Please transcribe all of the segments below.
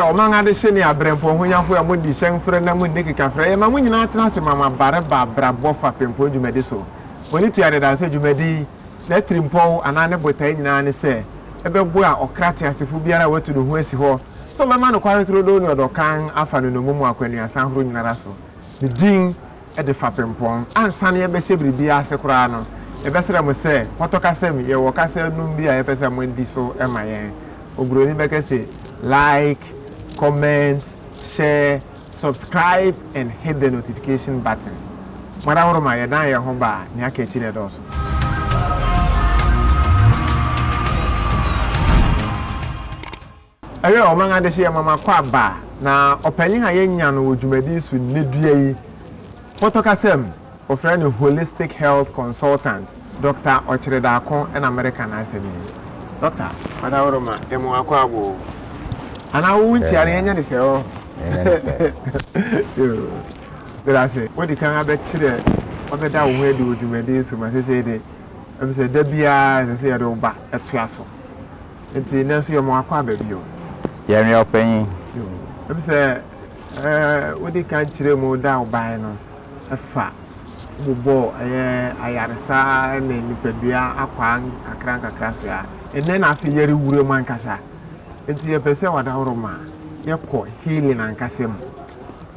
ɔman adehye ne aberempɔn honyafo a modi hyɛnfrɛ na munni kekafrɛ, yɛma mo nyinaa tena ase ma mo aba reba abrabɔ fapempɔn dwumadi so. Mo ani tua dedaw sɛ dwumadi yi, n'atirimpɔw anaa ne botae nyinaa ne sɛ ɛbɛboa ɔkra teasefo biara a watu ne ho asi hɔ sɛ ɔbɛma nokware turodoo ne ɔdɔ kann afa no nnommum mu akwannuasa ahorow nyinara so. Ne din de fapempɔn. Ansa na yɛbɛhyɛ biribiara ase koraa no, yɛbɛsrɛ mo sɛ, pɔtɔ kasa mu, yɛwɔ kasa num bi a yɛpɛ sɛ modi so ma yɛn. Oburoni bɛka se, Like, comment, share, subscribe and hit the notification button. Mo adaworoma, yɛdan yɛn ho ba a, nea aka akyi no dɔɔso. Ɛyɛ ɔman adehyeɛ ma makɔ aba na ɔpanyin a yɛanya no wɔ dwumadi yi so nnɛ dua yi, Pɔtɔ kasa mu, wɔfrɛ no Holistic Health Consultant, Dɔkta Ɔkyere Daako na mereka n'asɛm yi. Dɔkta, Ɔdawuroma, yɛ mo akɔ aba o. Anaa wo nkyia no yɛnyɛ no sɛ o. Yɛnyɛ no sɛ. Yoo, meda ase. Wodi kan abɛkyerɛ, wabɛda wo ho adi wɔ dwumadi yi so ma seesei de, ɛfiri sɛ da biara ɛsɛ sɛ yɛde wo ba toa so. Nti nnɛ nso yɛ mo akɔ aba bio. Yɛnwea ɔpanyin. Yoo, ɛfiri sɛ ɛɛ wodi kan kyerɛ mu da wo bae no ɛfa wobobɔɔ ɛyɛ ayaresa ne nipadua akwaa nkakra nkakra so a, ɛnnɛ na afei yɛrewura mu ankasa. Nti yɛpɛ sɛ wadaworo ma yɛkɔ healing ankasa mu.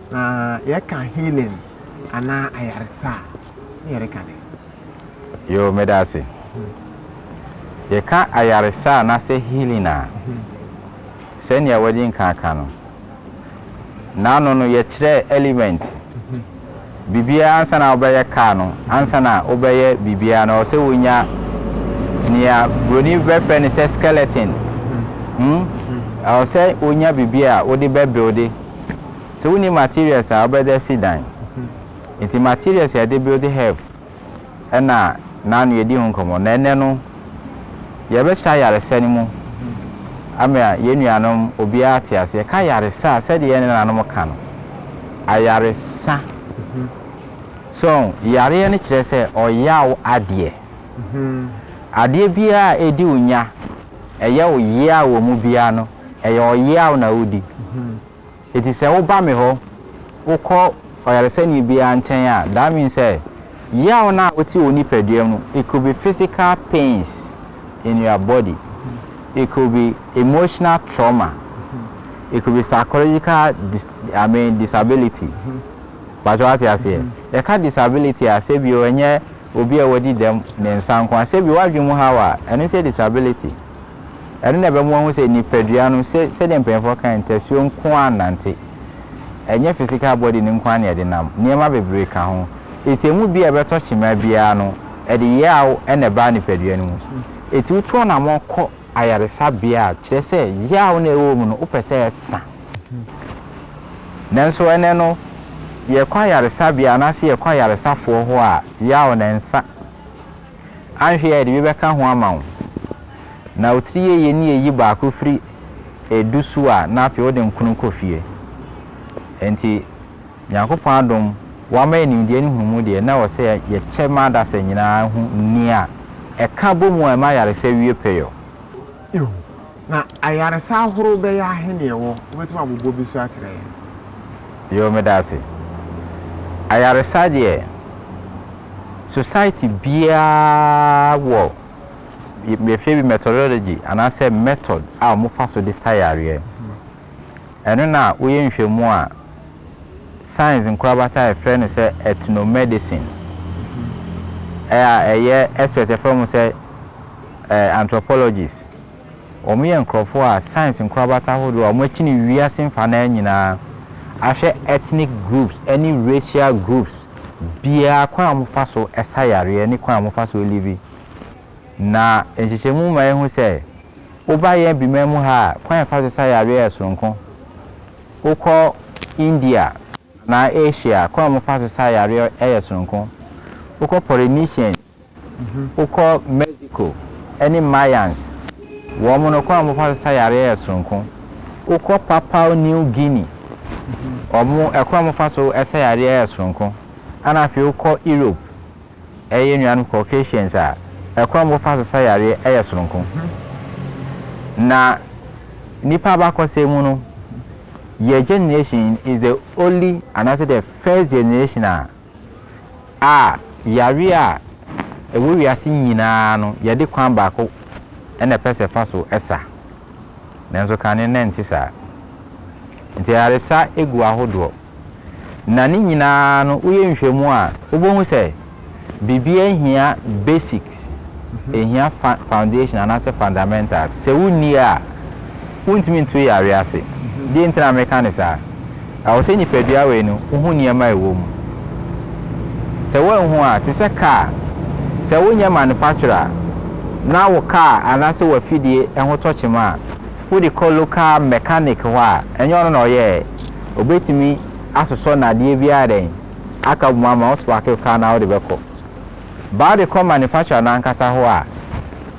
Na yɛka healing anaa ayaresa a, ne yɛreka dɛn? Yoo meda ase. Yɛka ayaresa anaasɛ healing a, sɛnea wadi nkan aka no, n'ano no yɛkyerɛɛ element, biribiara ansa na wobɛyɛ car no, ansa na wobɛyɛ biribiara no, ɛwɔ sɛ wonya nea buroni bɛfrɛ no sɛ skeleton. Hmm? Ɛwɔ sɛ wonya biribi a wode bɛbuilde. Sɛ wonni materials a wobɛde asi dan. Nti materials a yɛde build health ɛna naano yɛdi ho nkɔmmɔ. Na ɛnɛ no yɛbɛkyerɛ ayaresa no mu ama yɛn nuanom obiara ate ase. Yɛka ayaresa a sɛdeɛ yɛn nenanom ka no, ayaresa. So yareɛ no kyerɛ sɛ ɔyaw adeɛ. Adeɛ biara a ɛdi wo nya, ɛyɛ wo yaw wɔ mu biara no, ɛyɛ ɔyaw na wodi. Enti sɛ woba me hɔ, wokɔ ɔyaresani biara nkyɛn a, that means sɛ yaw no a wote wɔ wo nipadua mu no, it could be physical pains in your body, it could be emotional trauma, it could be psychological dis I mean disability. Pakyɛ wate aseɛ? Yɛka disability a, sɛbio ɛnyɛ obi a wadi dɛm ne nsa nko ara, sɛbio w'adwene mu haw a, ɛno nso yɛ disability. Ɛno na ɛbɛma woahu sɛ nipadua no, sɛ sɛdeɛ mpanyinfoɔ kae, ntasuo nko ara nnante. Ɛnyɛ physical body no nko ara na yɛde nam. Nneɛma bebree ka ho. Enti ɛmu bi a ɛbɛtɔ kyema biara no, ɛde yaw na ɛba nipadua no mu. Enti wotu anammɔn kɔ ayaresabea a, kyerɛ sɛ yaw no a ɛwɔ mu no, wopɛ sɛ ɛsa. Nanso ɛnnɛ no, yɛkɔ ayaresabea anaasɛ yɛkɔ ayaresafoɔ hɔ a, yaw no ɛnsa. Anhwɛ a yɛde bi bɛka ho ama wo. Na wo tiri yɛ yie ne yɛyi baako firi du so a na afei wode nkono kɔ fie. Enti Nyankopɔn adom wama yɛn nimdeɛ ne nhunumu deɛ na ɛwɔ sɛ yɛkyɛ ma adasa nyinaa hu nea ɛka bɔ mu a ɛma ayaresa wie pɛyɔ. Ew, na ayaresa ahorow bɛyɛ ahe na ɛwɔ? Wobɛtumi abobɔ bi so akyerɛ yɛn? Yoo meda ase. Ayaresa deɛ society biara wɔ yɛfrɛ bi methodology anaasɛ method a wɔfa so de sa yareɛ. Ɛno na woyɛ nhwɛmu a science nkorabata a yɛfrɛ no sɛ ethnomedicine a ɛyɛ expert yɛfrɛ wɔn sɛ anthropologists. Wɔyɛ nkurɔfoɔ a science nkorabata ahodoɔ a wɔakyini wiase mfanaa nyinaa ahwɛ ethnic groups ne racial groups biara kwan a wɔfa so sa yareɛ ne kwan a wɔfa so live. Na nhwehwɛmu ma yɛhu sɛ woba yɛn Abiman mu ha a, kwan a yɛfa so sa yareɛ yɛ soronko. Wokɔ India anaa Asia a, kwan a wɔfa so sa yareɛ yɛ soronko. Wokɔ Polynesians Wokɔ Mexico ne Mayans, wɔn no kwan a wɔfa so sa yareɛ yɛ soronko. Wokɔ Papau New Guinea, wɔn ɛkwan a wɔfa so sa yareɛ yɛ soronko. Ɛna afei wokɔ Europe, ɛyɛ nuanom Caucasians a, ɛkwan a wɔfa so sa yareɛ yɛ soronko. Na nnipa abakɔsɛm mu no, Yɛ generation is the only anaasɛ the first generation a a yareɛ a ɛwɔ wiase nyinaa no yɛde kwan baako na ɛpɛ sɛ ɛfa so sa. Nanso kane no na ɛnte saa. Nti ayaresa gu ahodoɔ. Na ne nyinaa no woyɛ nhwɛmu a, wobɛhu sɛ biribiara hia basics, ɛhia foundation anaasɛ fundamentals. Sɛ wonni a, wontumi ntu yareɛ ase. Deɛ nti na meka no saa? Ɛwɔ sɛ nipadua wei no, wohu nneɛma a ɛwɔ mu. Sɛ woanhu a, te sɛ kaa, sɛ wonyɛ manufacturer a, na wo kaa anaasɛ w'afidie ho tɔ kyema a, wode kɔ local mechanic hɔ a, ɛnyɛ ɔno na ɔyɛɛ. Ɔbɛtumi asosɔ nnadeɛ bi ayɛ dɛn aka bom ama wo spark wo kaa no a wode bɛkɔ. But wode kɔ manufacturer no ankasa hɔ a,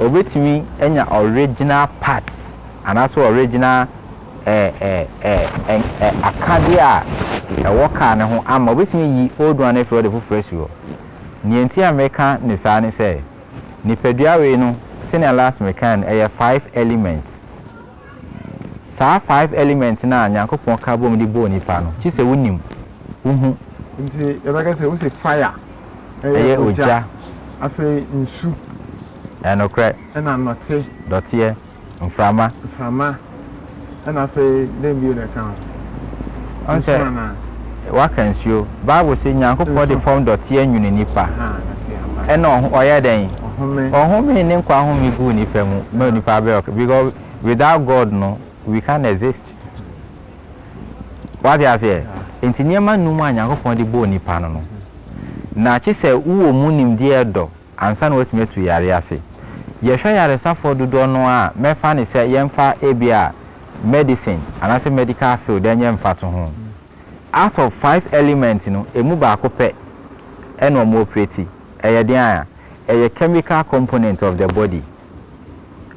ɔbɛtumi anya original part anaasɛ original akadeɛ a ɛwɔ kaa no ho ama. Ɔbɛtumi ayi old one no afiri hɔ de foforɔ asi hɔ. Deɛ nti a meka no saa ne sɛ, nipadua wei no, sɛnea last mekaeɛ no, ɛyɛ five elements. Saa five elements no a Nyankopɔn ka bom de bɔɔ nipa no, kye sɛ wonim, wohu. Nti yɛbɛka sɛ wose fire ɛyɛ ogya, afei nsu. Ɛnokorɛ. Ɛna nɔte. Dɔteɛ, mframa. Mframa, ɛna afei dɛn bio na ɛka ho? Ɔn Nsu sɛ anaa? waka nsuo. Bible se Nyankopɔn de Nsu. fam dɔteɛ nwene nipa. Ahaa, dɔteɛ ampa. Ɛna ɔho ɔyɛ dɛn? Ɔhome. Ɔhomee ne nkwa home guu nipa mu ma nipa bɛyɛ ɔk because without God no we can't exist. Wate aseɛ? Nti nneɛma num a Nyankopɔn de bɔɔ nipa no no, na kye sɛ wowɔ mu nimdeɛ dɔ ansa na woatumi atu yareɛ ase. Yɛhwɛ ayaresafoɔ dodoɔ no ara a, mɛfa no sɛ yɛmfa ebia medicine anaasɛ medical field nyɛ mfatoho. Out of five element no, ɛmu baako pɛ na wɔn operate. Ɛyɛ deɛn a? Ɛyɛ chemical component of the body.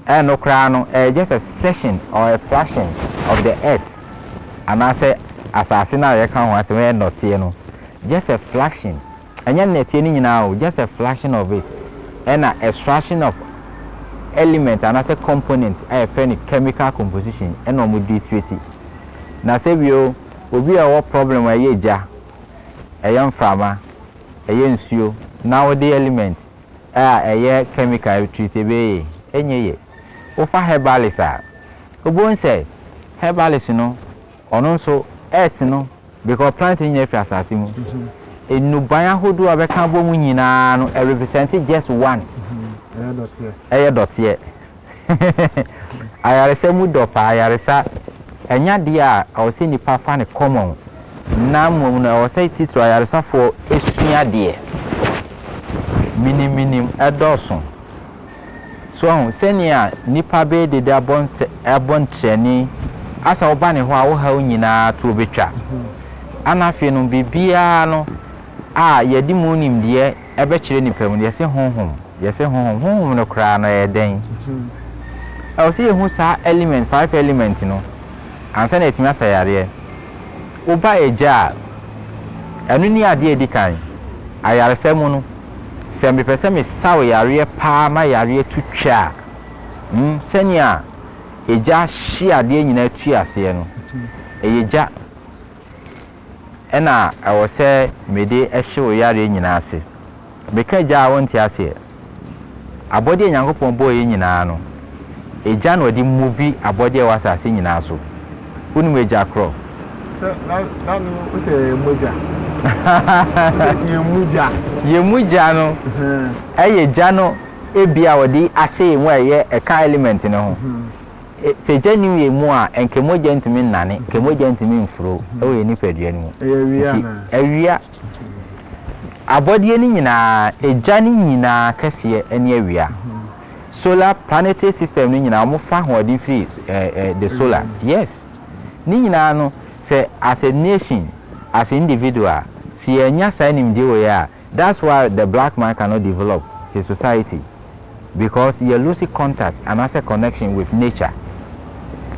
Ɛno koraa no, ɛyɛ just a section or a fraction of the earth anaasɛ asase no a yɛka ho asɛm ɛyɛ nnɔteɛ no, just a fraction. Ɛnyɛ nnɛteɛ no nyinaa o, just a fraction of it, ɛna extraction of element anaasɛ component a yɛfrɛ no chemical composition ɛna wɔn de treat. Na sɛ bio, obi a ɔwɔ problem a ɛyɛ gya, ɛyɛ mframa, ɛyɛ nsuo, na wode element a ɛyɛ chemical treat ɛbɛyɛ yie? Ɛnyɛ yie. Wofa herbalist a, wobɛhu sɛ herbalist no Ɔno nso, earth no, because plant no nyinaa firi asase mu. Nnuban ahodoɔ a bɛka abɔ mu nyinaa no, ɛ represent just one. Ɛyɛ dɔteɛ. Ɛyɛ dɔteɛ. Ayaresa mu dɔ paa. Ayaresa, ɛnyɛ adeɛ a ɛwɔ sɛ nnipa fa no common, na mmom no, ɛwɔ sɛ titiriw ayaresafoɔ sua adeɛ. Miniminim ɛdɔɔso. So wahu sɛnea nnipa bɛyɛ dede abɔ nsɛ abɔ ntrɛni asa woba ne hɔ a wo haw nyinaa toɔ bɛtwa? Ana afei no biribiara no a yɛde mu nimdeɛ bɛkyerɛ nnipa mu no yɛse honhom, yɛse honhom, honhom no koraa no ɛyɛ dɛn? Ɛwɔ sɛ yɛhu saa element, five element no ansa na yɛatumi asa yareɛ. Woba agya a, ɛno ne adeɛ a ɛdi kan. Ayaresa mu no, sɛ mepɛ sɛ mesaw yareɛ paa ma yareɛ tu twa a, hmm, sɛnea egya hye adeɛ nyinaa tu aseɛ no, ɛyɛ gya ɛna ɛwɔ sɛ mede hye wo yareɛ nyinaa ase. Meka gya a wonte aseɛ. Abɔdeɛ a Nyankopɔn bɔeɛ nyinaa no, egya na ɔde movi abɔdeɛ a ɛwɔ asase nyinaa so. Wonim egya korɔ? Sɛ na na no wosɛ yɛn mu gya. Wosɛ yɛn mu gya. Yɛn mu gya no ɛyɛ gya no ebi a ɔde ahyɛ yɛn mu a ɛyɛ ɛka element no ho. Sɛ gya nni yɛn mu a, nka mogya ntumi nnane, nka mogya ntumi mfuro wɔ yɛn nipadua no mu. Ɛyɛ awia Nti anaa? awia. Abɔdeɛ no nyinaa, egya no nyinaa kɛseɛ ne awia. Solar planetary system no nyinaa wɔfa ahoɔden firi the solar. Yes. Ne nyinaa no, sɛ as a nation, as individual, sɛ yɛannya saa nimdeɛ wei a, that's why the black man cannot develop his society because yɛ lose contact anaasɛ connection with nature.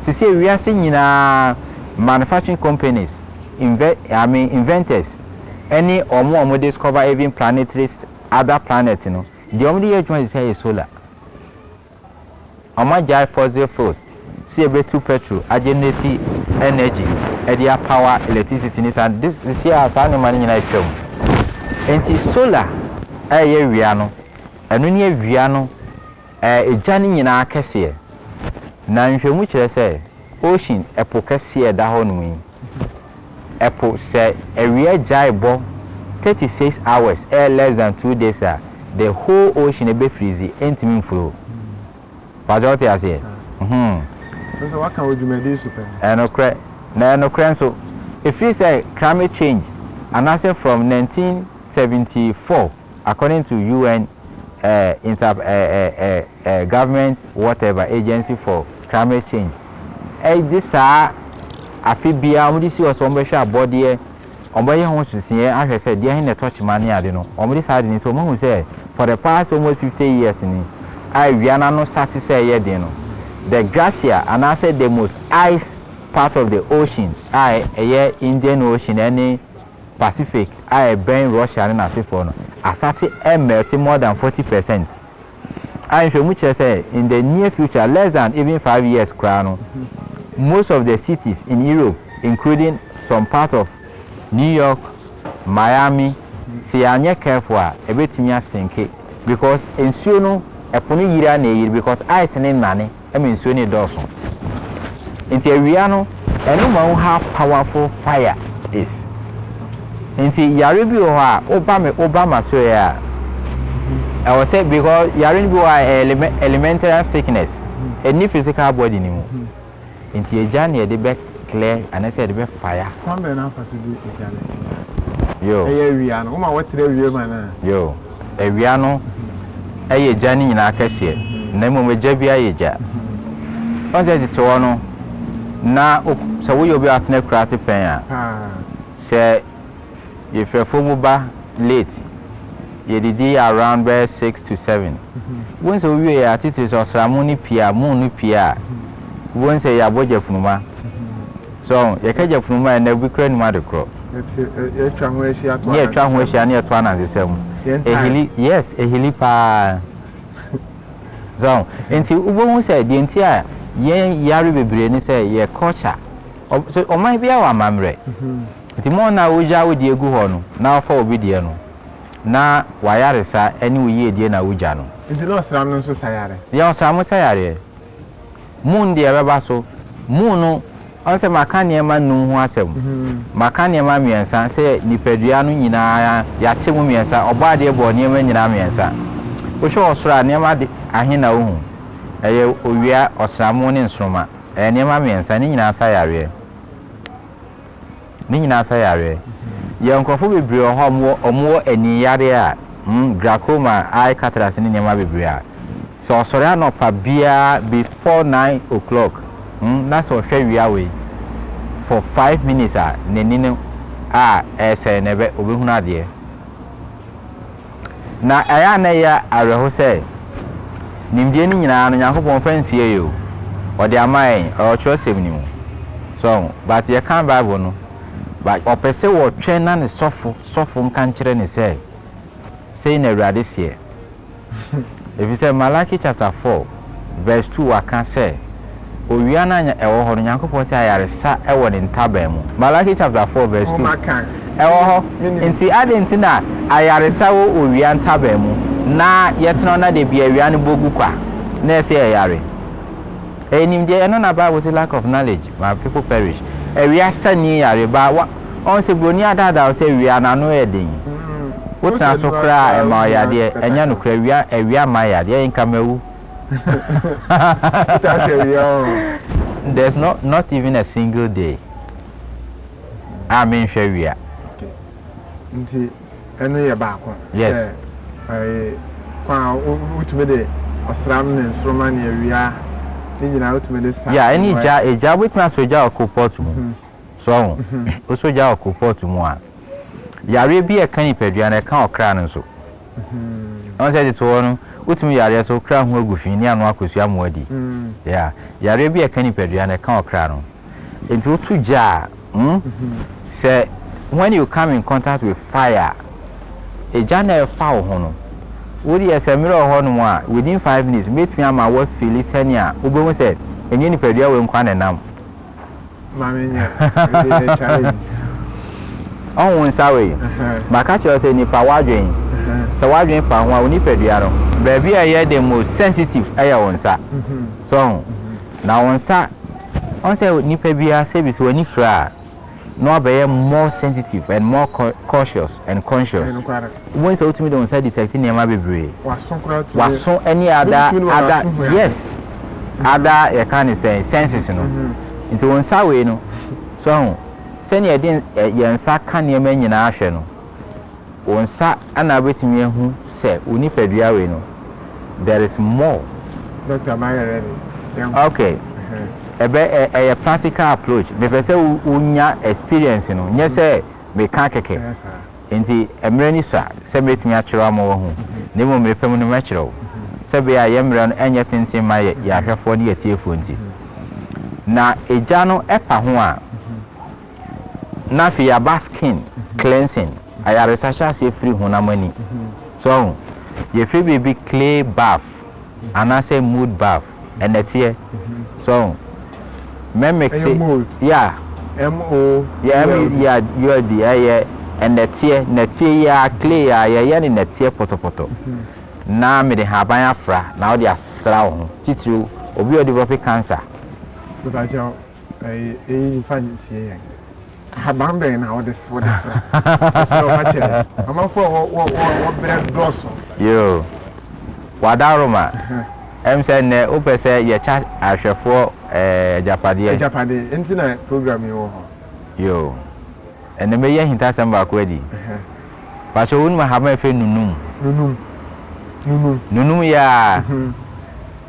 Seesei wiase nyinaa manufacturing companies, inve I mean inventors ɛne wɔn a wɔn discover even planetary other planet no, deɛ wɔn de yɛ adwuma seesei yɛ solar. Wɔn agyae fossil fuels sɛ yɛbɛtu petrol a generate energy. de apower electricity ne saa this seesei a saa nneɛma no nyinaa atwa mu. Enti solar a ɛyɛ awia no, ɛno ne awia no ɛɛ egya no nyinaa kɛseɛ. Na nhwehwɛmu kyerɛ sɛ ocean, ɛpo kɛseɛ a ɛda hɔnom yi, Ɛpo sɛ awia gyae bɔ 36 hours ɛyɛ less than 2 days a the whole ocean ɛbɛ freeze ɛntumi nflow. Pakyɛ wote aseɛ? Mhmm. Nso waka wɔ dwumadi so pɛn. Ɛnokorɛ, na ɛnokorɛ nso, ɛfiri sɛ climate change anaasɛ from 1974 according to UN eh, inter eh, eh, eh, government whatever agency for climate change de saa afe biara wɔde si hɔ sɛ wɔbɛhwɛ abɔdeɛ, wɔbɛyɛ ho nsusuiɛ ahwɛ sɛ deɛ he na ɛtɔ kyema ne ade no, wɔde saa ade no si hɔ, wɔahu sɛ for the past almost 50 years ni a awia no ano starte sɛ ɛyɛ den no, the glacier anaasɛ the most ice part of the ocean a ɛyɛ Indian Ocean ne Pacific a ɛbɛn Russia ne n'asefoɔ no, asate ɛmɛlte more than 40 percent. A nhwehwɛmu kyerɛ sɛ in the near future, less than even 5 years koraa no, most of the cities in Europe, including some part of New York, Miami, sɛ yɛanyɛ careful a, ɛbɛtumi asink because nsuo no, ɛpo no yiri a na ɛyiri because ice ne nnane ma nsuo no redɔɔso. Nti awia no, ɛno ma wo how powerful fire is. Nti yare bi wɔ hɔ a, woba me woba m'asoɛeɛ a, ɛwɔ sɛ because yare no bi wɔ hɔ a ɛyɛ elementary sickness, ɛnni physical body no mu. Nti egya na yɛde bɛ clear anaasɛ yɛde bɛ fire. Kwan bɛn na afa so di egya no akyi? Yo. Ɛyɛ awia no, woma wɔtra awia mu anaa? Yo. Awia no yɛ gya no nyinaa kɛseɛ, na mmom egya biara yɛ gya. Woahu sɛ tete hɔ no, na sɛ woyɛ obi a watena akuraase pɛn a, sɛ yɛfiri afuom ba late, yɛdidi around bɛyɛ 6 to 7. Wobɛhu sɛ wowie a, titiri sɛ ɔsramo no pue a, moon no pue a, wobɛhu sɛ yɛabɔ gyafunuma. So yɛka gyafunuma a, ɛnnɛ obi koraa nnim ade korɔ. Yɛatwa ho ahyia to Ne yɛatwa ho ahyia ne yɛto anansesɛm. Ehili, yes, ehili paa. So nti wobɛhu sɛ deɛ nti a yɛn yare bebree ne sɛ yɛ culture. So ɔman biara wɔ amammerɛ. Nti mo na wogya wo deɛ gu hɔ no na wofa obi deɛ no, na w'ayaresa ne wo yiedie na wogya no. Nti na ɔsram no nso sa yare? Yɛ ɔsram sa yareɛ. Moon deɛ ɛbɛba so. Moon no, ɔn sɛ maka nneɛma nnum ho asɛm. Maka nneɛma mmiɛnsa sɛ nipadua no nyinaa yɛakyɛ mu mmiɛnsa. Ɔbɔadeɛ bɔɔ nneɛma nyinaa mmiɛnsa. Wohwɛ ɔsoro a, nneɛma de ahe na wohu? Ɛyɛ owia, ɔsram ne nsoromma. Ɛyɛ nneɛma mmiɛnsa, ne nyinaa sa yareɛ. Ne nyinaa sa yareɛ. Yɛwɔ nkurɔfoɔ bebree wɔ hɔ a wɔwɔ wɔwɔ ani yareɛ a, hmm, glaucoma, eye cataracts ne nneɛma bebree a, sɛ ɔsɔre anɔpa biara before 9 o'clock, na sɛ ɔhwɛ awia wei for 5 minutes a, n'ani no a ɛresɛe no ɛbɛ ɔbɛhunu adeɛ. Na ɛyɛ a na ɛyɛ awerɛho sɛ nimdeɛ no nyinaa no Nyankopɔn mfa nsie yɛn o, ɔde ama yɛn, ɛwɔ twerɛsɛm no mu. So ahu? But yɛka Bible no, but ɔpɛ sɛ wɔtwɛn na ne sɔfo, sɔfo nka nkyerɛ no sɛ, sei na Awurade seɛ. Ɛfiri sɛ Malachi chapter 4 verse 2 waka sɛ, owia no a ɛwɔ hɔ no, Nyankopɔn sɛ ayaresa wɔ ne ntaban mu. Malachi chapter 4 verse 2 ɛwɔ hɔ. Nti adɛn nti na ayaresa wɔ owia ntaban mu na yɛtena hɔ na da bi awia no bɔ gu kwa na ɛsɛ yɛyare? Ɛyɛ nimdeɛ, ɛno na Bible se lack of knowledge my people perish. Awia sa ni yare ba wa ɔn sɛ broni adaadaa wo sɛ awia no ano yɛ den. Wotena so koraa a ɛma wo yadeɛ, ɛnyɛ nokorɛ awia awia mma yadeɛ, nka mawu. There's not even a single day a menhwɛ awia. Nti ɛno yɛ baako. Yes. Sɛ kwan a wotumi de ɔsram ne nsoromma ne awia ne nyinaa wotumi de sa. Yeah, ɛne gya, egya wobɛtumi asɔ gya wɔ coal pot mu. So ɔho, wosɔ gya wɔ coal pot mu a, yareɛ bi a ɛka nipadua no, ɛka ɔkra no nso. Ɔho sɛ tete hɔ no, wotumi yareɛ so wokra ho agu fi ne ano akosua amoa adi. Yeah, yareɛ bi a ɛka nipadua no, ɛka ɔkra no. Nti woto gya a, sɛ when you come in contact with fire, egya na ɛfa wo ho no, wo deɛ sɛ mmerɛ wɔ hɔnom a, within 5 minutes mɛtumi ama woafeeli sɛnea wobɛhu sɛ ɛnyɛ nipadua wei nko ara na ɛnam. Ma menyɛ. Ɛyɛ challenge. Ɔho wo nsa wei. Maka kyerɛ wo sɛ nipa w'adwen, sɛ w'adwen fa ho a wo nipadua no, baabi a ɛyɛ the most sensitive ɛyɛ wo nsa. So ɔho? Na wo nsa, ɔho sɛ nipa biara sɛbi sɛ w'ani fira a, na wabɛyɛ more sensitive and more cautious and conscious. Wobɛhu sɛ wotumi de wo nsa detect nneɛma bebree. W'aso ne ada ada yes ada yɛka ne sɛn senses no. Nti wo nsa wei no, so ahu sɛnea yɛde yɛn nsa ka nneɛma nyinaa hwɛ no, wo nsa na wobɛtumi ahu sɛ wo nipadua wei no there is more. Doctor mayɛ ready. Yɛnkɔ. Okay. Ɛbɛ ɛyɛ practical approach. Mepɛ sɛ wonya experience no, nyɛ sɛ meka kɛkɛ. Enti mmerɛ no sua sɛ mɛtumi akyerɛ wo ama woahu, na mmom mmerɛ pa mu no mɛkyerɛ wo, sɛ ɛbɛyɛ a yɛn mmerɛ no ɛnyɛ tenten mma yɛn ahwɛfoɔ ne yɛn atiefoɔ nti. Na egya no pa ho a, na afei yɛaba skin cleansing, ayaresa hyɛ aseɛ firi honam ani. So wahu? Yɛfrɛ biribi clay bath anaasɛ mud bath, ɛnɛteɛ. So wahu? Mɛ mixe. Ɛyɛ mold. Yeah. M O Yeah, M U L D. yeah, U L D. Ɛyɛ ɛnɛteɛ, nɛteɛ yi ara, clay a yɛyɛ no nɛteɛ pɔtɔpɔtɔ. Na mede haban afra na wode asra wo ho. Titiriw, obi a ɔdevelop cancer. Mepakyɛw, ɛyi, eyi nfa nsie yɛn. Ahaban bɛn na wode wode sra? Mesrɛ wo fa kyerɛ. Amanfoɔ a wɔ wɔ wɔ wɔbrɛ dɔɔso. Yoo. W'adaworoma. Ɛm sɛ nnɛ wopɛ sɛ yɛkyɛ ahwɛfoɔ ɛɛ agyapadeɛ. Agyapadeɛ nti na program yi wɔ hɔ. Yoo. Ɛnnɛ mɛyi ahintasɛm baako adi. Pakyɛ wonim ahaban a yɛfrɛ no nunum? Nunum. Nunum. Nunum yaa.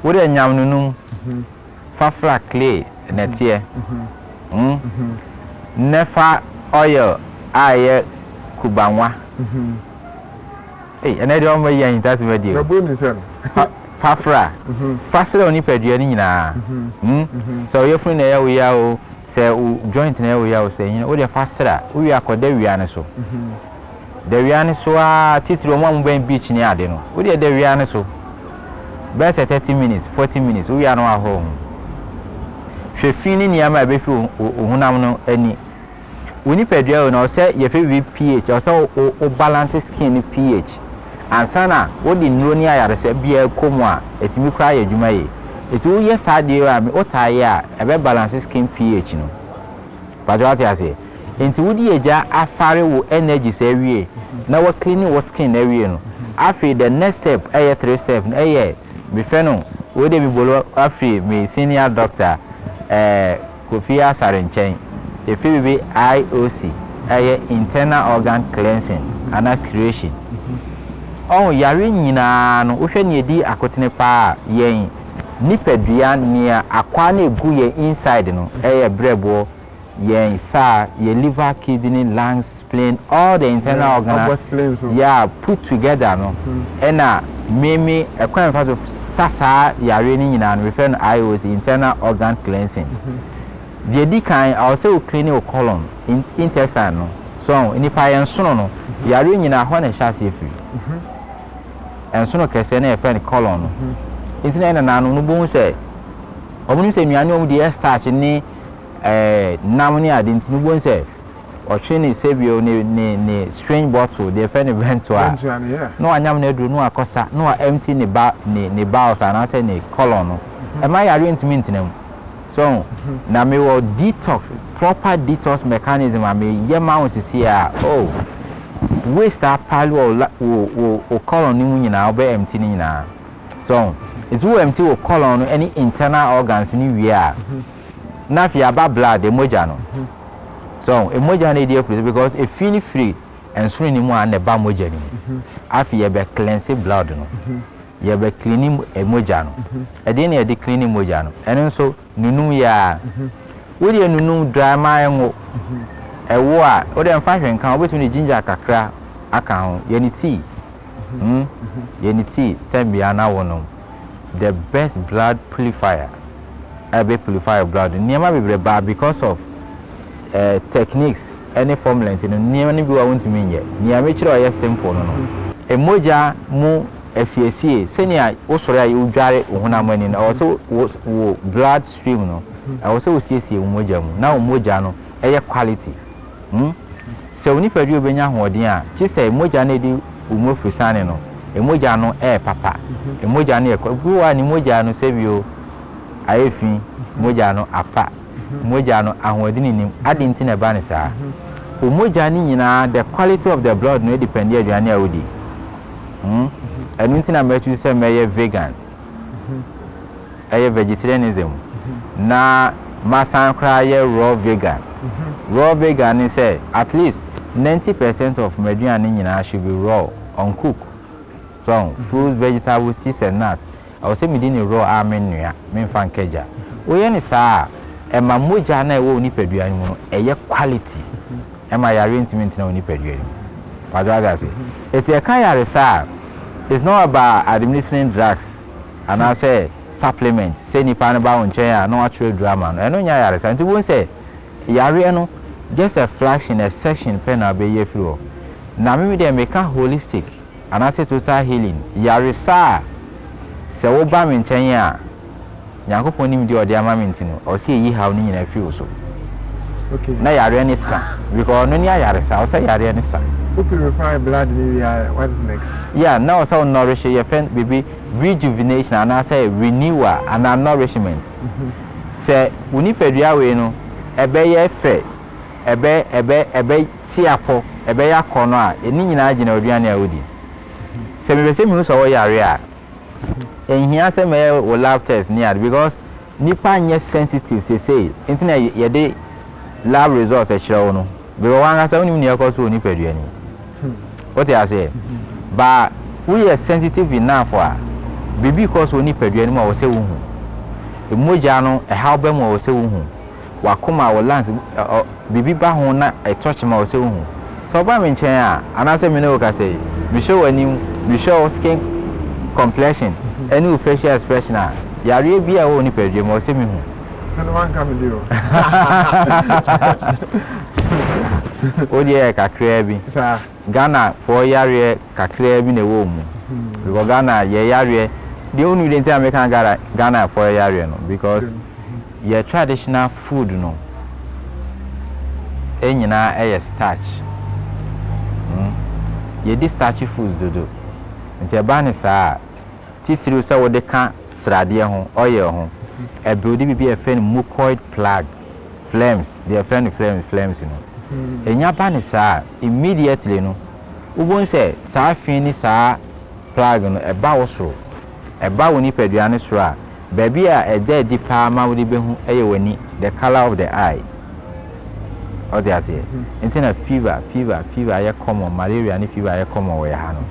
Wodeɛ nyam nunum. Fa fra clay nɛteɛ mm nɛ fa oil a ɛyɛ kubanwa ei ɛnɛ deɛ ɔmo ayi ahintasɛm adi o fa fa fra fa srɛ wo nipadua no nyinaa mm sɛ wo yafunu na ɛyɛ wo ya o sɛ wo joint na ɛyɛ wo ya o sɛ ɛnyina wo deɛ fa sra wo wie a kɔ da wia no so. Dawia no so ara, titiriw wɔn a wɔbɛn beach ne ade no, wo deɛ dawia no so bɛyɛ sɛ 30 minutes, 40 minutes, wowie a na woahoro ho. Hwɛ fi ne nneɛma a ɛbɛfi wo wo honam no ani. Wo nipadua o, na ɛwɔ sɛ yɛfrɛ biribi pH, ɛwɔ sɛ wo wo balance skin no pH ansa na wode nnuro ne ayaresa biara kɔ mu a, ɛtumi koraa yɛ adwuma yie. Enti woyɛ saa adeɛ yi a, wotaa yɛ a, ɛbɛ balance skin pH no. Pakyɛ wate aseɛ? Nti wode agya afare wo energies awie na wa clean wo skin awie no, afei the next step ɛyɛ 3 step no ɛyɛ mefrɛ no wei deɛ me bolo afiri me senior doctor eh, Kofi Asare nkyɛn, yɛfrɛ biribi IOC ɛyɛ internal organ cleansing anaa creation. Ɔho yare nyinaa no wohwɛ nea ɛdi akotene paa a yɛn Nipadua nea akwaa no egu yɛn inside no ɛyɛ brɛboɔ, yɛn saa, yɛn liver, kidney, lungs, spleen, all the internal organa yeah put together no ɛna me me ɛkwan a mefa so sa saa yareɛ no nyinaa no mefrɛ no IOC, internal organ cleansing. Deɛ ɛdi kan ɛwɔ sɛ wo clean wo colon, intestine no, so ahu, nipa yɛn nsono no yareɛ nyinaa hɔ na ɛhyɛ aseɛ firi. Nsono kɛseɛ no a yɛfrɛ no colon no nti na yɛn nananom no bohu sɛ wɔn nim sɛ nnuane a wɔn di yɛ starch ne ɛɛ nam ne ade nti no bohu sɛ ɔtwe ne sɛbio ne ne ne strange bottle deɛ yɛfrɛ no ventua na wanyam no aduro na wakɔsa na wa empty ne ba ne ne bowels anaasɛ ne colon no ɛma yareɛ ntumi ntena mu. So na me wɔ detox proper detox mechanism a me yɛ ma wo sisi a oh waste a pile wɔ wo wo wo colon no mu nyinaa wo bɛ empty ne nyinaa so nti wo empty wo colon no ɛne internal organs no wie a na afei aba blood emogya no so emogya no edi afiri so because efi no firi nsono ne mu a na ɛba mogya no mu afei yɛ bɛ cleanse blood no. Yɛbɛ cleani mogya no. Ɛdeɛn na yɛde cleani mogya no? Ɛno nso nunum yɛ ara. Wo deɛ nunum dry ma ɛnwo. Ɛwo a, wo deɛ mfa hwee nka ho, wobɛtumi de ginger kakra aka ho. Yɛ no tea. Hmm? Yɛ no tea time biara na wonom. The best blood purifier a ɛbɛ purify your blood. Nneɛma bebree ba because of eh, techniques ne formula nti no, nneɛma no bi wɔ a wontumi nyɛ. Nea mekyerɛ a ɔyɛ simple no no. Mogya mu asiesie, sɛnea wosɔre a wodware wo honam ani no, ɛwɔ sɛ wo wo blood stream no, Ɛwɔ sɛ wosiesie wo mogya mu na wo mogya no yɛ quality. Hmm? Sɛ wo nipadua bɛnya ahoɔden a, gye sɛ mogya no a ɛdi wo mu afurusane no, mogya no yɛ papa. Mogya no yɛ kwa. Bi wɔ hɔ a ne mogya no sɛbio ayɛ fi, mogya no apa, mogya no ahoɔden nnim. Adɛn nti na ɛba no saa? Wo mogya no nyinaa, the quality of the blood no depend aduane a wodi. Hmm? Ɛno nti na mɛchoose sɛ mɛyɛ vegan. Ɛyɛ vegetarianism na masan koraa yɛ raw vegan. Raw vegan ne sɛ at least 90% of m'aduane nyinaa should be raw, uncooked. So, fruits, vegetables, seeds and nuts. Ɛwɔ sɛ medi ne raw a mennoa, memfa nka gya. Woyɛ no saa a, ɛma mogya no a ɛwɔ wo nipadua no mu no, ɛyɛ quality. Ɛma yareɛ ntumi ntena wo nipadua no mu. Wate wate ase? Enti ɛka yaresa a, it's not about administering drugs anaasɛ supplement sɛ nipa no ba wo nkyɛn a na watwerɛ aduro ama no. Ɛno nyɛ ayaresa. Nti wobɛhu sɛ yareɛ no just a fraction, a section pɛ na wobɛyi afiri hɔ. Na me deɛ meka holistic anaasɛ total healing, yaresa a sɛ woba me nkyɛn a Nyankopɔn nim deɛ ɔde ama me nti no, ɔwɔ sɛ yɛyi haw no nyinaa firi wo so. Okay. Na yareɛ no sa. Because ɔno ne ayaresa, ɔwɔ sɛ yareɛ no sa. Wo purify blood no wie a, what is next? Yeah, na ɔwɔ sɛ wo nourish, yɛfrɛ no biribi rejuvenation anaasɛ renewal anaa nourishment. Sɛ wo nipadua wei no, ɛbɛyɛ fɛ, ɛbɛ, ɛbɛ, ɛbɛ te apɔ, ɛbɛyɛ akɔnnɔ a, ne nyinaa gyina w'aduane a wodi. Sɛ mepɛ sɛ mehu sɛ woyare a, Ɛnhia sɛ mɛyɛ wo lab test ne ade because nipa nyɛ sensitive sesei nti na yɛde lab results kyerɛ wo no because wankasa wonim nea ɛkɔ so wɔ nipadua no mu. Wote aseɛ? Ba woyɛ sensitive enough a biribi kɔ so wɔ nipadua no mu a wɔ sɛ wohu. Mogya no ɛhaw ba mu a wɔ sɛ wohu. W'akoma, wo lungs, ɔ, biribi ba ho na ɛtɔ kyema wo sɛ wohu. Sɛ woba me nkyɛn a, anaasɛ me ne wo kasa yi, mehwɛ w'anim, mehwɛ wo skin complexion ne wo facial expression a, yareɛ biara a ɛwɔ wo nipadua mu, ɛwɔ sɛ mehu. Ɛno wanka me deɛ o. Wo deɛ yɛ kakraa bi. Saa. Ghana foɔ yareɛ kakraa bi na ɛwɔ wo mu. Because Ghana yɛ yareɛ, deɛ wonim deɛ nti a meka Ghana, Ghana foɔ yareɛ no, because. Yɛ traditional food no nyinaa yɛ starch. Hmm. Yɛdi starchy foods dodo. Nti ɛba no saa a, titiriw sɛ wode ka sradeɛ ho, oil ho, ɛbuildi biribi a yɛfrɛ no mucoid plug, phlegms, deɛ yɛfrɛ no phlegms, phlegms no. Ɛnya ba no saa a, immediately no, wobɛhu sɛ saa fi ne saa plug no ɛba wo soro. Ɛba wo nipadua no soro a, Baabi a ɛda adi paa ma wode bɛhu yɛ w'ani, the colour of the eye. Wote aseɛ? Nti na fever, fever, fever ayɛ common, malaria ne fever ayɛ common wɔ yɛ ha no.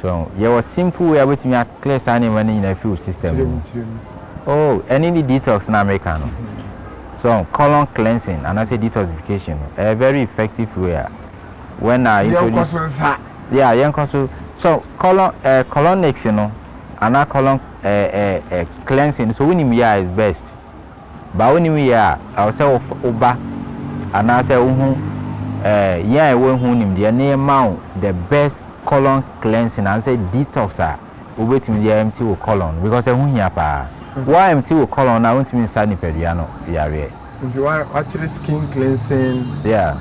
So, yɛwɔ simple way a wobɛtumi a clear saa nneɛma no nyinaa firi wo system no mu. Oh, ɛne ne detox no a meka no. So, colon cleansing anaasɛ detoxification no, ɛyɛ very effective way a when I introduce. Yɛnkɔ so nsa. Yeah, yɛnkɔ so. So, colon, eh, colonics no, anaa colon eh eh cleansing so wonim yɛ a is best but wonim yɛ a ɛwɔ sɛ wo ba anaasɛ wohu eh yɛn a yɛwɔ ho nimdeɛ na yɛma wo the best colon cleansing anaasɛ detox a wobɛtumi de empty wo colon no because ɛho hia paa wo empty wo colon no a wontumi nsa nipadua no yareɛ. Nti wakyerɛ skin cleansing, yeah.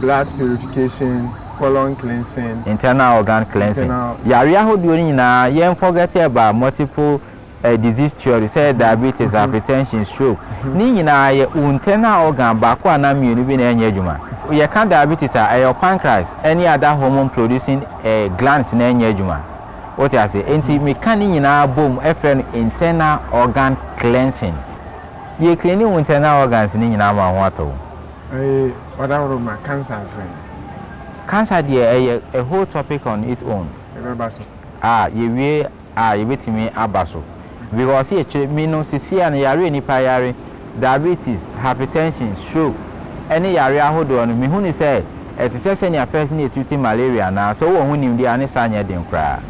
Blood purification, colon cleansing, internal organ cleansing. Yareɛ ahodoɔ no nyinaa yɛn forget about multiple disease theory sɛ diabetes, hypertension, stroke. Ne nyinaa yɛ wo internal organ baako anaa mmienu bi na ɛnyɛ adwuma. Yɛka diabetes a ɛyɛ pancreas ɛne other hormone producing glands na ɛnyɛ adwuma. Wote ase? Nti meka ne nyinaa bom ɛfrɛ no internal organ cleansing. Yɛ cleani wo internal organs no nyinaa ma wo ho atɔ wo. Ɛye ɔdaworo ma cancer nso ɛ? Cancer deɛ ɛyɛ a whole topic on its own. Yɛbɛba so. A yɛwie a yɛbɛtumi aba so. Because yɛkyerɛ mi no sisi a no yare a nipa yare, diabetes, hypertension, stroke ɛne yare ahodoɔ no mehu no sɛ ɛte sɛ sɛnea first na yɛtreati malaria anaa sɛ wowɔ ho nimdeɛ a ne saa nyɛ den koraa.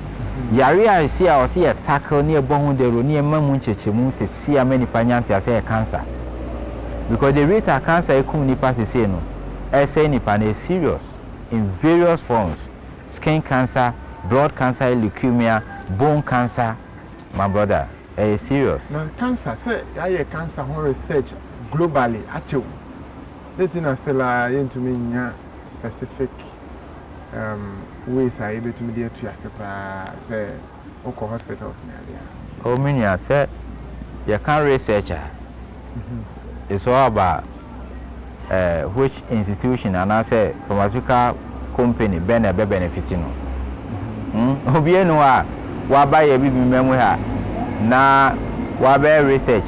Yare a ɛsi a ɔse yɛ tackle ne yɛbɔ ho dawuro ne yɛma mu nkyerɛkyerɛmu sɛsi a ma nipa nya nteaseɛ yɛ cancer. Because the rate a cancer ɛkum nipa sesei no ɛsɛe nipa no ɛyɛ serious in various forms, skin cancer, blood cancer, leukemia, bone cancer, my brother. Ɛyɛ serious. Na cancer, sɛ yɛayɛ cancer ho research globally akyɛ o, dɛn nti na still ara yɛntumi nnya specific um, ways a yɛbɛtumi de atu ase koraa sɛ wokɔ hospitals ne adeɛ a? Oh me nua, sɛ yɛka research a, it's all about eh, which institution anaasɛ pharmaceutical company bɛn na ɛbɛ benefit no. Hmm, obiara nni hɔ a waba yɛ Abibimma mu ha na wabɛyɛ research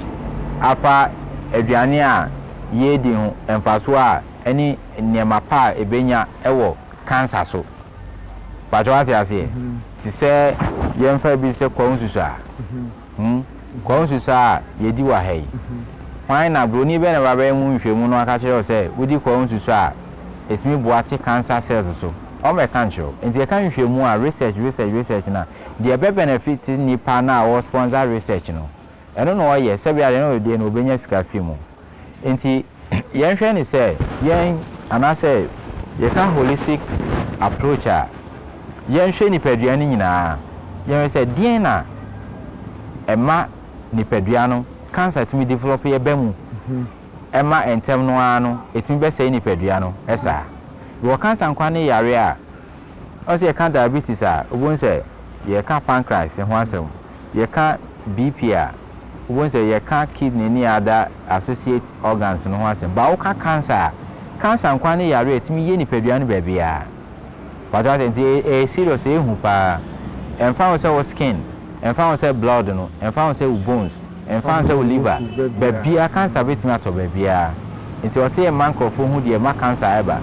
afa aduane a yɛredi ho mfasoɔ a ɛne nneɛma pa a ɛbɛnya wɔ cancer so. Pakyɛ wate aseɛ? Te sɛ yɛmfa bi sɛ kwawu nsusu a. Hmm, kwawu nsusu a yɛdi wɔ ha yi, hwan na, buroni bɛn na ɛba bɛyɛ mu nhwehwɛmu na waka kyerɛ wo sɛ wodi kwawu nsusu a ɛtumi boa te cancer cells so? Ɔmmɛka nkyerɛ wo. Nti yɛka nhwehwɛmu a, research, research, research no a, deɛ ɛbɛ benefit nipa no a ɔɔ sponsor research no, ɛno na ɔyɛ, sɛbia deɛ na ɔyɛ no ɔbɛnya sika fi mu. Nti yɛnhwɛ no sɛ yɛn anaasɛ yɛka holistic approach a, yɛnhwɛ nipadua no nyinaa, yɛnhwɛ sɛ deɛn na ɛma nipadua no cancer tumi develop yɛ ba mu ɛma ntɛm no ara no ɛtumi bɛsɛe nipadua no saa. Wɔ cancer nkoa ne yareɛ a, Ɔn sɛ yɛka diabetes a, wobɛhu sɛ yɛka pancreas ho asɛm. Yɛka BP a, wobɛhu sɛ yɛka kidney ne other associate organs no ho asɛm. But woka cancer a, cancer nkoaa ne yareɛ a ɛtumi yɛ nipadua no baabiara. Wate aseɛ? Nti ɛyɛ serious, ɛyɛ hu paa. Ɛmfa ho sɛ wo skin, ɛmfa ho sɛ blood no, ɛmfa ho sɛ wo bones, Ɛmfa ho sɛ wo liver, baabiara cancer bɛtumi atɔ baabiara. Nti ɔse yɛ mma nkorɔfoɔ hu deɛ ɛma cancer ɛba.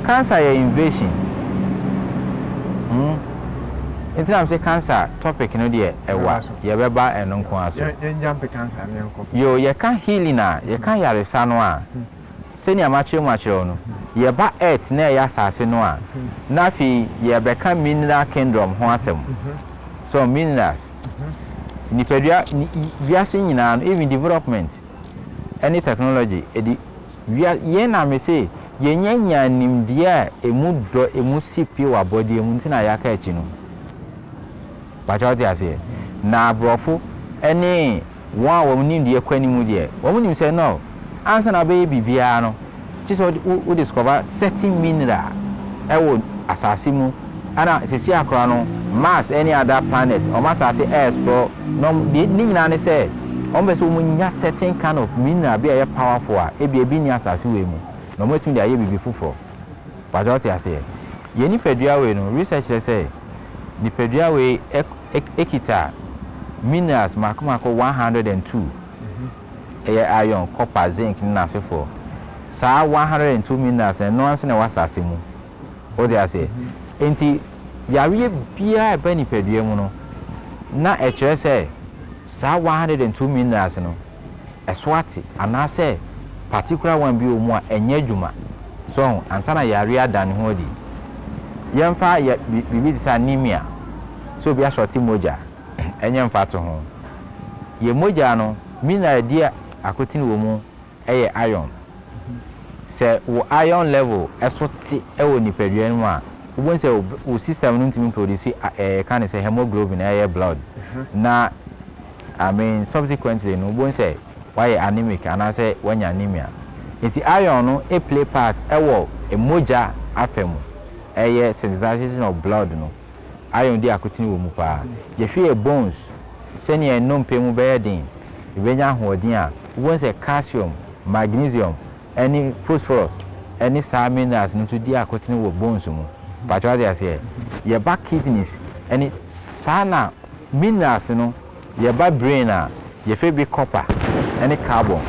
Cancer yɛ invasion. Hmm. Nti na mese cancer topic no deɛ ɛwa, yɛbɛba ɛno nko ara so. Yoo, yɛka healing a, yɛka yaresa no a, sɛnea makyerɛ mu akyerɛ wo no, yɛba earth na ɛyɛ asase no a, na afei yɛbɛka mineral kingdom ho asɛm. So minerals. Nipadua, wiase nyinaa no, even development ɛne technology, ɛdi wia, yɛn na me se yɛnya nyaa nimdeɛ a ɛmu dɔ, ɛmu si pi wɔ abɔdeɛ mu nti na yɛaka akyi no. Pakyɛ wote aseɛ? Na aborɔfo ɛne Wɔn a wɔn nimdeɛ kɔ anim deɛ, wɔnim sɛ no, ansa na wobɛyɛ biribiara no, gye sɛ wo wo discover certain mineral wɔ asase mu. Ɛna seesei ara koraa no, Mars ne other planet, wɔn asate explore, na wɔn, deɛ ne nyinaa ne sɛ, wɔn pɛ sɛ wɔn nya certain kind of mineral bi a ɛyɛ powerful a, ebia ebi nni asase wei mu, na wɔn atumi de ayɛ biribi foforɔ. Pakyɛ wote aseɛ? Yɛn nipadua wei no, research kyerɛ sɛ, nipadua wei kita minerals mmaako mmaako 102. Ɛyɛ iron, copper, zinc ne n'asefoɔ. Saa 102 minerals no, ɛno ara nso na ɛwɔ asase mu. Wote aseɛ? Enti yareɛ biara a ɛba nipadua mu no, na ɛkyerɛ sɛ saa 102 minerals no, ɛso ate anaasɛ particular one bi wɔ mu a ɛnyɛ adwuma. So wahu? Ansa na yareɛ ada ne ho adi. Yɛmfa yɛ biribi te sɛ anemia, sɛ obi asɔte mogya, ɛnyɛ mfatoho. Yɛn mogya no, mineral a ɛdi akotene wɔ mu yɛ iron. Sɛ wo iron level so te wɔ nipadua no mu a, wobɛhu sɛ wo system no ntumi mproduce yɛka no sɛ hemoglobin a ɛyɛ blood. Na I mean subsequently no wobɛhu sɛ woayɛ anemic anaasɛ woanya anemia. Nti iron no play part wɔ mogya afa mu, ɛyɛ synthesization of blood no, iron di akotene wɔ mu paa. Yɛhwɛ yɛ bones, sɛnea yɛn nnompe mu bɛyɛ den, yɛbɛnya ahoɔden a, wobɛhu sɛ calcium, magnesium ne phosphorus ne saa minerals no nso di akotene wɔ bones mu. Mpakyɛ wate aseɛ? Yɛba kidneys ne saa na minerals no yɛba brain a yɛfrɛ bi copper ne carbon.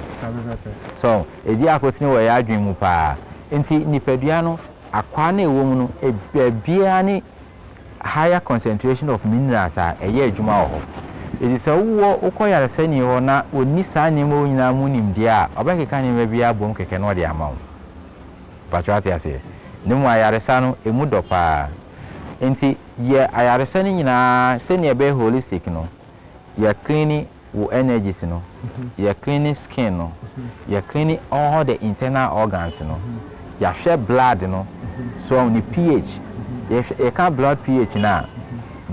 So ɛdi akotene wɔ yɛn adwene mu paa. Nti nipadua no akwaa no a ɛwɔ mu no baabiara ne higher concentration of minerals a ɛyɛ adwuma wɔ hɔ. Enti sɛ wowɔ wokɔ yaresani hɔ na ɔnni saa nneɛma wei nyinaa mu nimdeɛ a, ɔbɛkeka nneɛma bi abom kɛkɛ na ɔde ama wo. Mpakyɛ wate aseɛ? Na mmom ayaresa no, ɛmu dɔ paa. Enti yɛ ayaresa no nyinaa sɛnea ɛbɛyɛ holistic no, yɛ clean wo energies no, yɛ clean skin no, yɛ clean all the internal organs no, yɛahwɛ blood no, so ɔho ne pH, yɛhwɛ yɛka blood pH no a,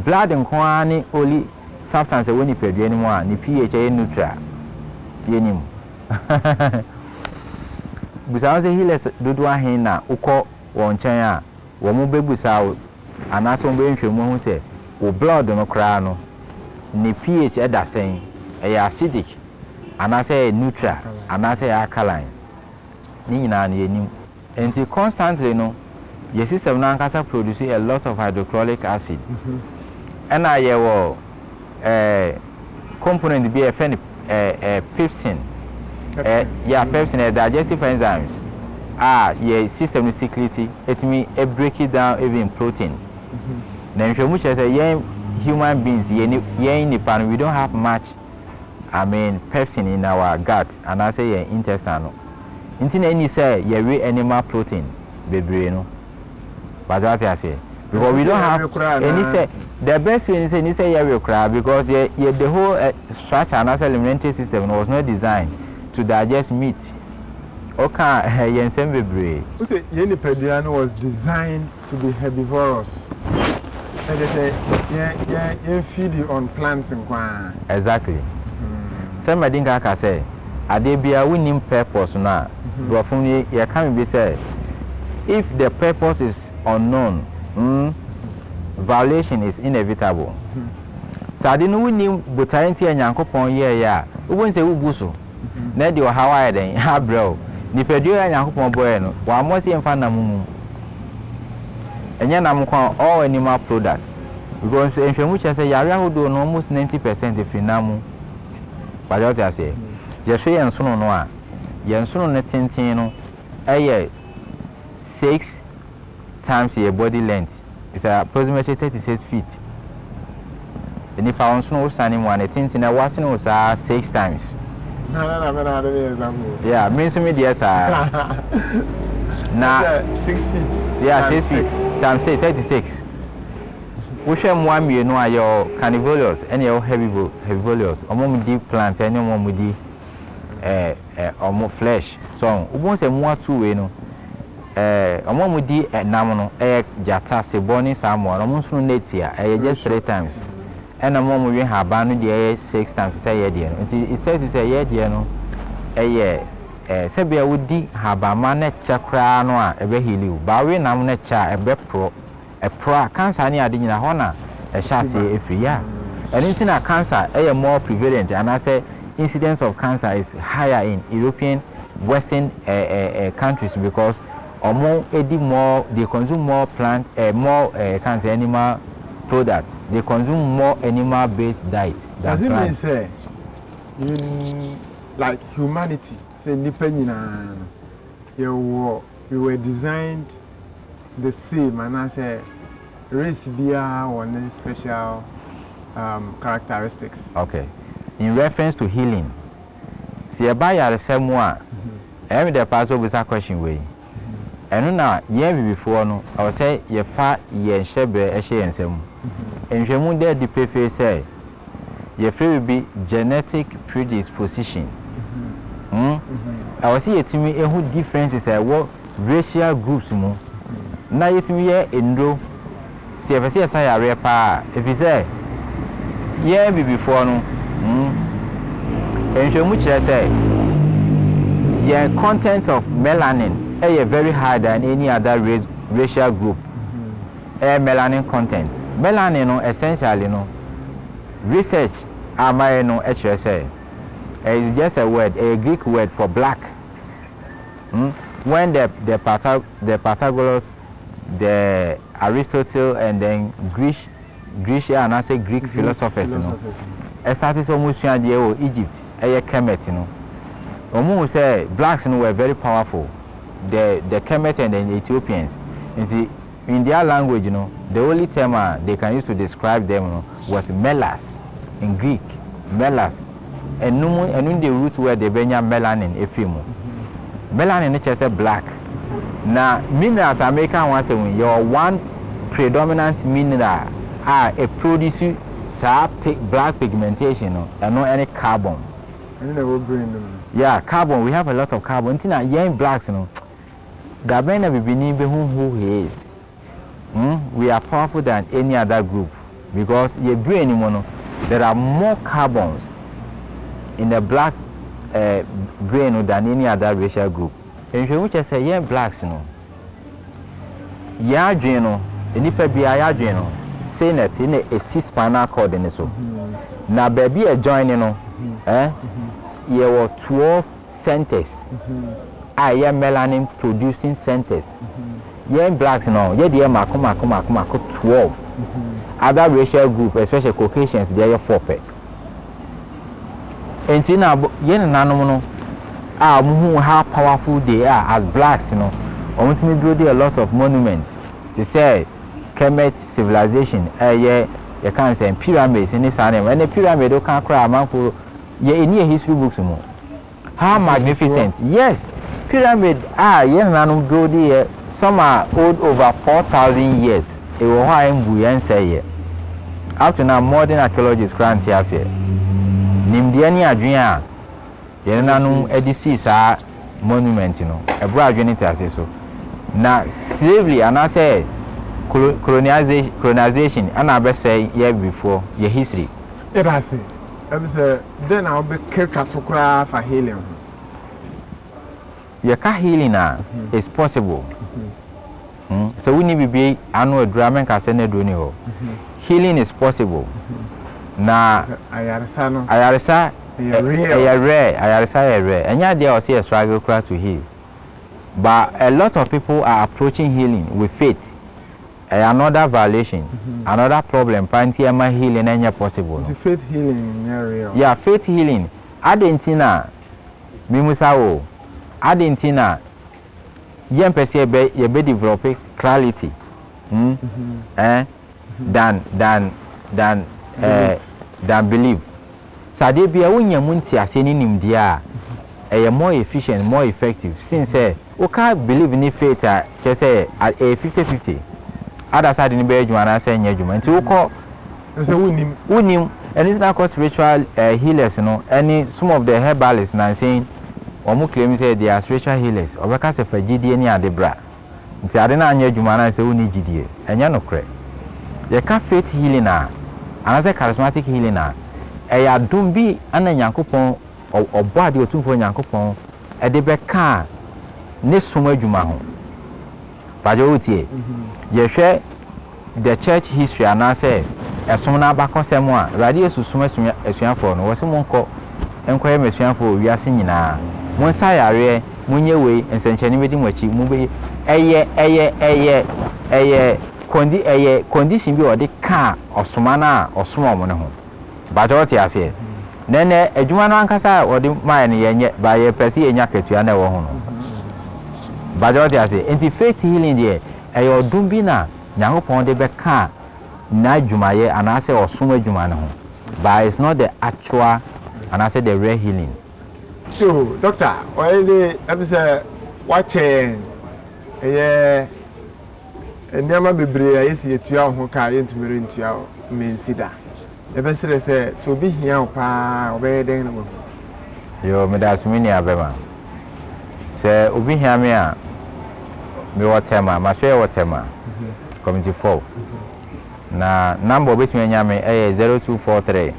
blood nko ara ne only. substance a ɛwɔ nipadua no mu a ne pH yɛ neutral? Yɛnim. Bisa ho sɛ healers dodoɔ ahe na wokɔ wɔn nkyɛn a wɔbɛbusa wo anaasɛ wɔbɛyɛ nhwɛmu ahu sɛ wo blood no koraa no ne pH da sɛn, ɛyɛ acidic anaasɛ ɛyɛ neutral anaasɛ ɛyɛ alkaline. Ne nyinaa no yɛnim. Nti constantly no yɛ system no ankasa produce a lot of hydrochloric acid. Ɛna yɛwɔ eh, component bi a yɛfrɛ no eh, eh, pepsin. Eh, yeah, pepsin ɛyɛ digestive enzymes a yɛ system no secrete ɛtumi break it down even protein. Na nhwɛmu kyerɛ sɛ yɛn human beings yɛn yɛn nipa no, we don't have much, I mean, pepsin in our gut anaasɛ yɛn intestine no. Nti na ɛnni sɛ yɛwe animal protein bebree no. But wate aseɛ? Because we don't have ɛni sɛ the best way ni sɛ ɛni sɛ yɛwe koraa because yɛ yɛ the whole structure anaasɛ alimentary system no was not designed to digest meat. Ɔka yɛ nsɛm bebree. Wose yɛn nipadua no was designed to be herbivorous. Na kyerɛ sɛ yɛn yɛn yɛn feed on plants nko ara. Exactly. Sɛ madi nkan aka sɛ adeɛ biara wonnim purpose no a, borɔfo mu no yɛka biribi sɛ if the purpose is unknown, violation is inevitable. Sɛ ade no wonnim botaeɛ nti a Nyankopɔn yɛeɛ a, wobɛhu sɛ wobu so na ɛde ɔhaw ayɛ dɛn abrɛ wo. Nipadua a Nyankopɔn bɔeɛ no, wammɔ sɛ yɛmfa nam mmum. Ɛnyɛ nam nko ara, all animal products. Because nhwehwɛmu kyerɛ sɛ yare ahodoɔ no almost 90% firi nam mu. Wagye wote aseɛ? Yɛhwɛ yɛn nsono no a, yɛn nsono no tenten no yɛ 6 times yɛ body length. It's approximately 36 feet. Nipa wo nsono wo sane mu a, ne tenten no ɛwɔ asene wo saa 6 times. Na na me na ade ne example. Yeah, me nso me deɛ saa. Na 6 feet. Yeah, 6 feet times 6, 36. Wohwɛ mmoa mmienu a, yɛwɔ carnivorous ɛna yɛwɔ herbivorous. Ɔmo a wɔdi plant ɛne ɔmo a wɔdi ɔmo flesh. So wobɛhu sɛ mmoa tu wei no, ɔmo a wɔdi ɛnam no ɛyɛ gyata, sebɔ ne saa mmoa no, ɔmo nsono no etia ɛyɛ just three times. Ɛna ɔmo a wɔwe haban no deɛ ɛyɛ six times sɛ yɛ deɛ no. Nti it tells you sɛ yɛ deɛ no ɛyɛ sɛbea wodi habamma no kyɛ koraa no a, ɛbɛ heal wo. Ba we nam no kyɛ a, ɛbɛporɔ. Ɛporɔ a, cancer ne ade nyinaa hɔ na ɛhyɛ aseɛ ɛfiri. Yeah. Ɛno nti na cancer ɛyɛ more prevalent anaasɛ incidence of cancer is higher in European Western countries because ɔmo edi more, they consume more plant, more cancer animal products. They consume more animal based diet than Does it mean plant. sɛ you like humanity, sɛ nipa nyinaa no yɛwɔ, we were designed the same anaasɛ race biara wɔ ne special characteristics? Okay. In reference to healing, sɛ yɛba yaresa mu a, ɛyɛ me dɛ paa sɛ wobisa question wei. Ɛno na yɛn bibifoɔ no, ɛwɔ sɛ yɛfa yɛn hyɛberɛ ɛhyɛ yɛn nsam. Nhwɛmu da adi pefee sɛ yɛfrɛ biribi genetic predisposition. Ɛwɔ sɛ yɛtumi ehu differences a ɛwɔ racial groups mu na yɛtumi yɛ nnuro sɛ yɛpɛ sɛ yɛsa yareɛ paa, ɛfiri sɛ yɛn bibifoɔ no, nhwɛmu kyerɛ sɛ yɛn content of melanin ɛyɛ very high than any other race, racial group. Ɛyɛ melanin content. Melanin no essentially no, research a mayɛ no kyerɛ sɛ it's just a word, a Greek word for black. When the Pythagoras, the Aristotle and then Greek anaasɛ Greek philosophers no ɛstart sɛ wɔn sua adeɛ wɔ Egypt, ɛyɛ Kemet no, wɔn hu sɛ blacks no were very powerful, the Kemet and the Ethiopians. Nti in their language no, the only term a they can use to describe them no was melas in Greek, melas. Ɛnum ɛnum de root word de bɛnya melanin efiri mu. Melanin no kyerɛ sɛ black. Na minerals a meka ho asɛm yi, yɛwɔ one predominant mineral a ɛproduce saa black pigmentation no, ɛno ɛne carbon. Ɛno na ɛwɔ brain no mu. Yeah, carbon. We have a lot of carbon. Nti na yɛn blacks no, dabɛn na bibini bɛhu who he is? We are powerful than any other group because yɛ brain mu no. There are more carbons in the black eh, brain no than any other racial group. Nhwehwɛmu kyerɛ sɛ yɛn blacks no, yɛn adwene no, nnipa biara yɛn adwene no, sei na ɛte na ɛsi spinal cord no so. Na baabi a ɛjoin no, eh, yɛwɔ 12 centers a ɛyɛ melanin producing centers. Yɛn blacks no, yɛ deɛ mako mako mako mako 12. Other racial group, especially Caucasians deɛ yɛ 4 pɛ. Enti na yɛn nananom no a wɔhu how powerful they are as blacks no, wɔtumi build a lot of monuments te sɛ Kemet civilization a ɛyɛ yɛka no sɛn pyramids ne saa nneɛma. Ɛnɛ pyramid woka koraa amanfo yɛ ɛni yɛ history books mu. How magnificent! Yes, pyramid a yɛn nananom build yɛ some are old over 4000 years ɛwɔ hɔ a ɛmbu yɛ nsɛe yɛ. Up to now modern archaeologists koraa nte aseɛ. Nimdeɛ ne adwene a yɛn nananom de sii saa monument no, ɛboro adwene ne nteaseɛ so. Na slavery anaasɛ colonization ɛna abɛsɛe yɛ abibifoɔ, yɛ history. Yɛda ase. Ɛbi sɛ dɛn na wobɛka to koraa fa healing ho? Yɛka healing a, it's possible. Sɛ wonni biribi ano aduru a, menka sɛ n'aduro ni hɔ. Healing is possible. Na ayaresa no ayaresa ɛyɛ rare. Ayaresa yɛ rare. Ɛnyɛ adeɛ a ɔsɛ yɛ struggle koraa to heal. But a lot of people are approaching healing with faith. Ɛyɛ another violation, another problem pa nti ɛma healing ɛnyɛ possible no. Nti faith healing nyɛ real? Yeah, faith healing. Adɛn nti na mimusa wo? Adɛn nti na yɛmpɛ sɛ yɛbɛ yɛbɛ develop clarity eh, than belief? Sɛ adeɛ bi a wonya mu nteaseɛ ne nimdeɛ a, ɛyɛ more efficient, more effective sin sɛ woka believe ne faith a kyerɛ sɛ ɛyɛ 50-50 ada sɛ ade no bɛyɛ adwuma anaasɛ ɛnyɛ adwuma. Nti wokɔ sɛ wonim wonim ɛno nti na akɔ spiritual healers no ɛne some of the herbalists nansɛn wɔn claim sɛ they are spiritual healers. Ɔbɛka sɛ fa gyidie ne ade bra, nti ade no anyɛ adwuma anaasɛ wonni gyidie. Ɛnyɛ nokorɛ. Yɛka faith healing a anaasɛ charismatic healing a, ɛyɛ adom bi ana Nyankopɔn ɔbɔ adeɛ Ɔtumfoɔ Nyankopɔn ɛde bɛka ne som adwuma ho. Bagye wotie, yɛhwɛ the church history anaasɛ ɛsom no abakɔsɛm a, Awurade Yesu som asuafoɔ no, wɔ sɛ monkɔ nkɔyɛ m'asuafoɔ wɔ wiase nyinaa, monsa yareɛ, monyɛ wei, nsɛnkyerɛnne bɛdi mo akyi, mobɛyɛ ɛyɛ ɛyɛ ɛyɛ ɛyɛ condi ɛyɛ condition bi a ɔde kaa ɔsoma no a ɔsoma ɔmo no ho. Bagye wote aseɛ? Na ɛnɛ adwuma no ankasa a ɔde maayɛ no yɛnyɛ ba, yɛpɛ sɛ yɛnya akatua na ɛwɔ ho no. Bagye wote aseɛ? Nti faith healing deɛ, ɛyɛ ɔdom bi na Nyankopɔn de bɛka n'adwumayɛ anaasɛ ɔsom adwuma no ho, but it's not the actual anaasɛ the real healing. Yo, doctor, ɔyɛ de ɛbi sɛ wakyɛ yɛn ɛyɛ nneɛma bebree a yɛsi yɛtua wo ho ka a yɛntumi rentua wo mmensi da. Yɛbɛsrɛ sɛ obi hia wo paa, ɔbɛyɛ dɛn na wahu? Yo, meda ase, me nua bɛma. Sɛ obi hia me a, mewɔ Tema, maso yɛ wɔ Tema, Community 4. Na number obetumi anya me ɛyɛ 0243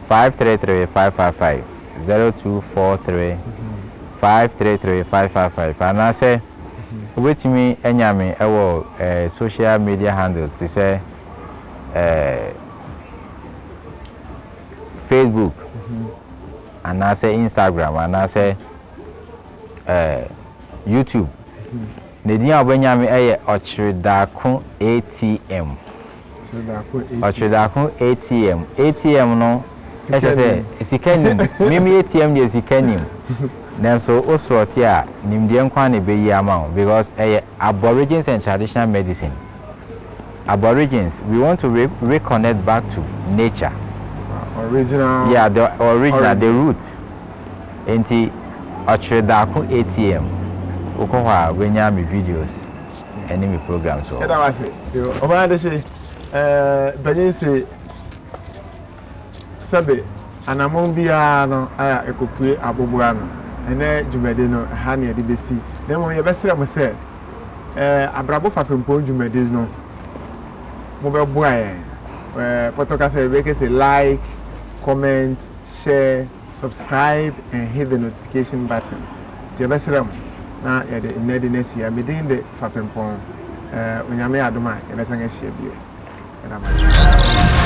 533 555, 0243 533 555, anaasɛ wobɛtumi anya me ɛwɔ social media handles te sɛ Facebook anaasɛ Instagram anaasɛ YouTube. Ne din a wobɛnya me ɛyɛ Ɔkyerɛdaako ATM. Ɔkyerɛdaako ATM. ATM no ɛkyerɛ sɛ sika nim. Mimi ATM deɛ, sika nim. Nanso wo sorɔte a, nimdeɛ nkwa na ɛbɛyi ama wo because ɛyɛ aborigines and traditional medicine. Aborigines, we want to reconnect back to nature. Original. Yeah, the original, the root. Nti Ɔkyerɛdaako ATM, wokɔ hɔ a wobɛnya me videos ɛne me programs wɔ hɔ. Yɛda wase. Ɔbaa de hye mpanyin se sɛbe anammɔn biara no a ɛkɔpue aboboa no, ɛnɛ dwumadi no ɛha ne yɛde bɛsi, na mmom yɛbɛsrɛ mo sɛ abrabɔ fapempɔn dwumadi no mobɛboa yɛn. Ɛɛ pɔtɔ kasa yɛbɛka sɛ like, comment, share, subscribe and hit the notification button. Nti yɛbɛsrɛ mo na yɛde nnɛ de no asi ha. Me din de Fapempɔn. Ɛɛ Onyame adom a yɛbɛsan ahyia bio. Yɛda mo ase.